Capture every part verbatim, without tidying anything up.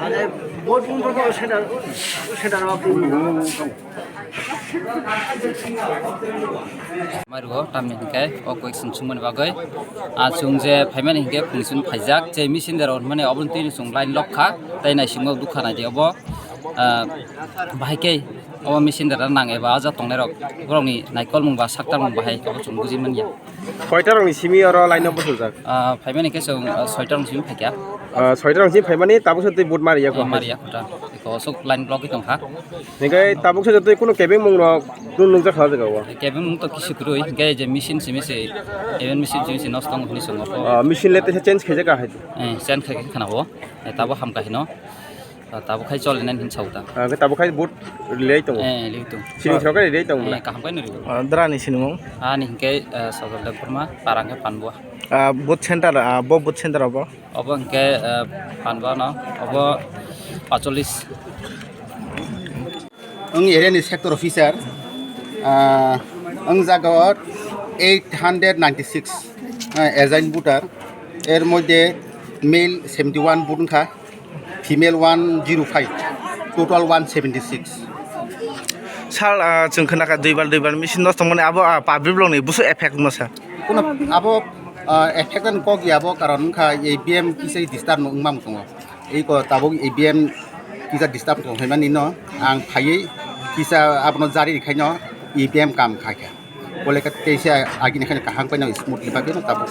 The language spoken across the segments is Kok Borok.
Mane, vote wngkha khe center, center o. Mairugo tamni hinkhe o question sungmani bagwi, ah, chwng je phaimani hinkhe phung chwng phaijak, je machine derao hwnmani obo twi chwng line lok kha, tei naisingo dukha naidi obo, ah, bahai khe obo machine dera nang eba ajat tongnairok, borokni naikolmung ba saktarmung bahai obo chwng buji manya. Koita rokni simi oro line o bwsajak? Ah, phaimani khe chwng, ah, soita rokni simi phaikha. Ah, soita rokni simi phaimani tabuk se twi vote mariya kho? Ah, mariya kho ta. Eko aswk line block wng tongkha. Hinkhe tabuk se twi kunu kebengmung rok nung nukjak kha o jaga o? Kebengmung to kisi kwrwi, hinkhe je machine simi se, even machine simi se nosto wng hwnwi chwng o. Ah, machine le teisa change khaijak kha hai? Eh, change khai khana o. Eh, tabuk hamkha hino. Ah, tabuk khai cholinani hin sawi ta. Ah, khe tabuk khai vote rwlai tongo? Eh, rwlai tongo. Sining sokha rwlai tongo na? Eh, kaham khai no rwlai. Ah, drani sinimung? Ani hinkhe, eh, Sajal Debbarma, para hinkhe Panbua. Ah, vote center, ah, bo vote center obo? Obo hinkhe, eh, Panbua no, obo pacholis. Ang area ni sector officer, ah, ang jaga eight hundred ninety six, ah, assigned voter, er moddhe male seventy one vote wngkha. Female one zero five, total one seventy six. Sal, ah, chwng khna kha duibar duibar machine nosto wngmani abo, ah, public rokni busu effect wngma sa? Kuno abo, ah, effect ani kok ya abo, karon wngkha E V M kisa disturb no wngma tongo. Eko tabuk E V M kisa disturb tong phaimani no ang phaiwi kisa abono jari rikhaino E V M kam kha kha. Bole khe teisa agini khe kaham paino smoothly bagwi no tabuk,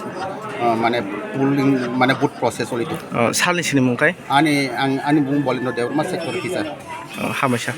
ah, mane polling, mane vote process oli tongo. Oh, salni sinimung khai? Ani, ang, ani bumung Bolendra Debbarma, sector officer. Oh, hambaisa.